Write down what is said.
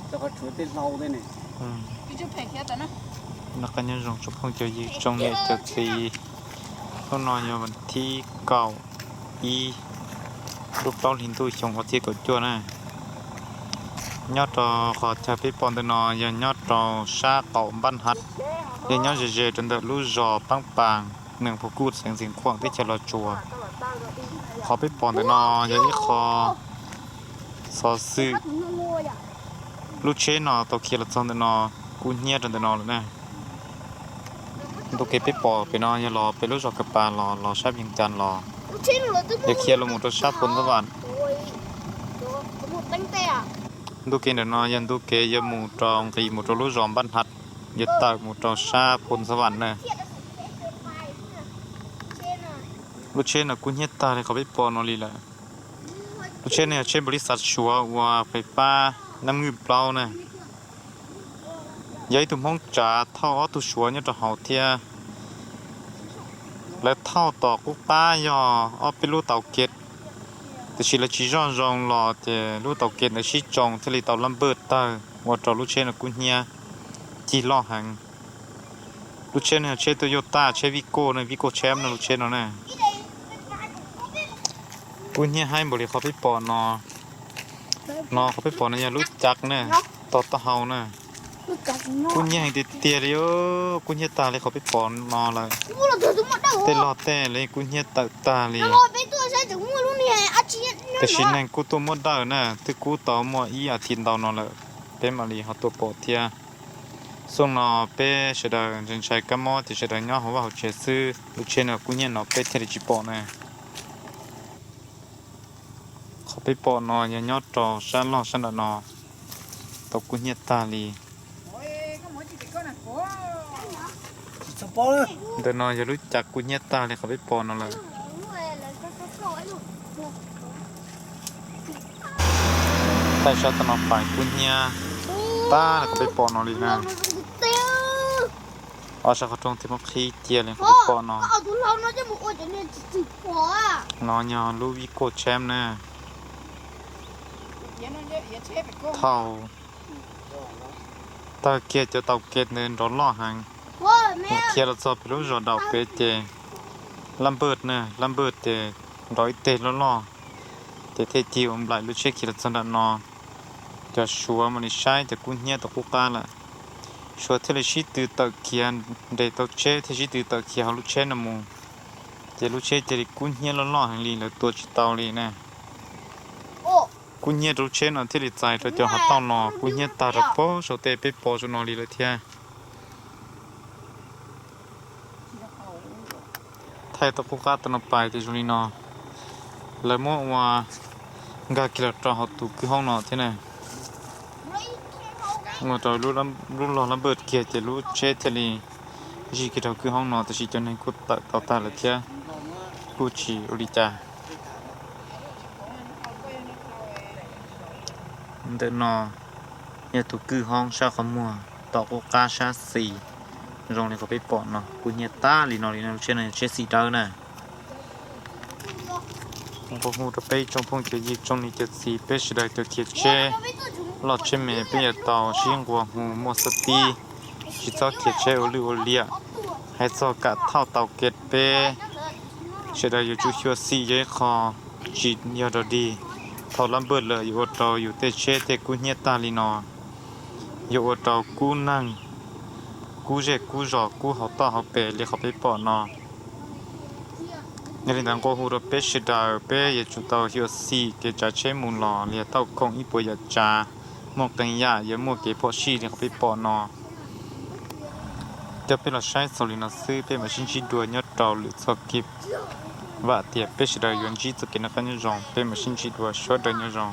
Noj qab nyob zoo tsoom phooj cov ywg tsoom niam cov txiv. Hnub no yog vas thib kaum ib lub plaub hlis ntuj xyoo ob txhiab kaum cuaj na. Nyob rau qhov chaw peb pom ntawm no yog nyob rau sab qaum Npaj Hav, yog nyob ze ze rau ntawm lub zos Paab Paas, nws pus kuj xeev Xeev Khuam teb chaws Los Tsuas. Qhov peb pom ntawm no yog ib qho xov xwm lub tsheb no tau khiav los txog ntawm no, kub hnyiab rau ntawm no lawm na. Ntu kev peb pom pem no yog los pem lub zos Ka Pas los, los sab Vias Cas los, yog khiav los mus rau sab Phoos Xab Vam. Ntu kev ntawm no yog ntu kev yuav mus rau nqis mus rau lub zos Npaj Hav, yuav tawm mus rau sab Phoos Xab Vam na. Lub tsheb no kub hnyiab tag li qhov peb pom no li lawm. Lub tsheb no yog tsheb npaum li xav Suav ua fais fab nab ngwj plaub na. Yog ib tug Hmoob tsav thauj ob tug Suav nyob rau hauv thiab. Lawv thauj tom qub qab yog ob peb lub tau kev, tiam sis lawv tsis zoj zoo los ces lub tau kev ntawd sib tsoo thiaj li tau lab npawj tawg ua rau lub tsheb no kub hnyiab cig loj heev. Lub tsheb no yog tsheb Toyota, tsheb Vigo ne, Vigo tsheb no, lub tsheb no ne. Kub hnyiab haib npaum li qhov peb pom no. No qhov peb pom no yog lub cav ne, tog taub hau na. Kub hnyiab heev tiag tiag li, kub hnyiab tag li qhov peb pom no lawm. Tej log tej li kub hnyiab tawm tag li. Tiam sis neeg kuj tuaj muab dawj na, twb kub tau muaj ib as thiv ntau no lawm, peb mam li ho tuaj pom thiab. Xyoo no peb sawv daws ntshai ntshai kab mob ces sawv daws nyob hauv vaj hauv tsev xwb, lub tsheb no kub hnyiab no peb thiaj li tsis pom na. Qhov peb pom no yog nyob rau sab log sab nram no, tau kub hnyiab tag li. Ntawm no yog lub cav kub hnyiab tag li qhov peb pom no lawm. Taij sab tom no pais kub hnyiab tag li qhov peb pom no li na. Ob sab qhov rooj thiaj muab qhib cia li qhov peb pom no. No yog lub Vigo tsheb na. Thaum tawg kiag cov tau kev ntawd nrov loj heev, khiav los txog pem lub zos Daus Kev ces lab npawj na, lab npawj ces nrov ib teg loj loj, ces thiaj cig ua nplaim lub tsheb khiav los txog nram no. Cov Suav mam li saib ces kub hnyiab tau qub qab lawm. Suav thiaj li sib tw tawm khiav, nres tau tsheb thiaj sib tw tawm khiav hauv lub tsheb no mus, ces lub tsheb cia li kub hnyiab loj loj heev li lawv tua tsis tau li na. Kub hnyiab rau lub tsheb no thiaj li txais rau cov hav tauj no kub hnyiab tag rau puag saum tej peb pom saum no li lawm thiab. Thaij tau qub qab tom no pais ces zoo li no, lawv muab ua nkag kiag los rau hauv tus kwj hoob no thiab na. Ua rau lub log lab npawj kiag ces lub tsheb thiaj li zij kiag rau kwj hoob no, tab sis cov neeg kuj tawm tau tag lawm thiab, kuj tsis ua li cas. Ntawm no yog tus kwj hoob sab qhov muag tom qub qab sab xis, zoo li qhov peb pom no, kub hnyiab tag li no li no, lub tsheb no yog tsheb xis dawb na. Nqua hu rau peb tsoom phooj cov ywg tsoom niam cov txiv, peb sawv daws cov khiav tsheb loj tsheb me peb yuav tau sib nqua hu muaj xab tib, tsis txhob khiav tsheb ua lwj ua liam. Hais txog kam thauj tau kev peb sawv daws yuav tsum xyuam xim, yog ib qho tsis yog rau dig. Thaum lab npawj lawm yuav ua rau yus tej tsheb tej kub hnyiab tag li no, yuav ua rau kub neeg, kub zej kub zos, kub hauv toj hauv pes li qhov peb pom no. Yog li ntawd nqua hu rau peb sawv daws peb yuav tsum tau xyuam xim kev tsav tsheb mus los li, tauj khoom ib puas yam tsav, muaj qee yam yuav muaj kev phom sij li qhov peb pom no. Coj peb los saib txog li no xwb, peb mam sib ntsib dua nyob rau lwm txoj kev. Vam tias peb sawv daws yuav ntsib txoj kev noj qab nyob zoo, peb mam sib ntsib dua, sawv daws nyob zoo.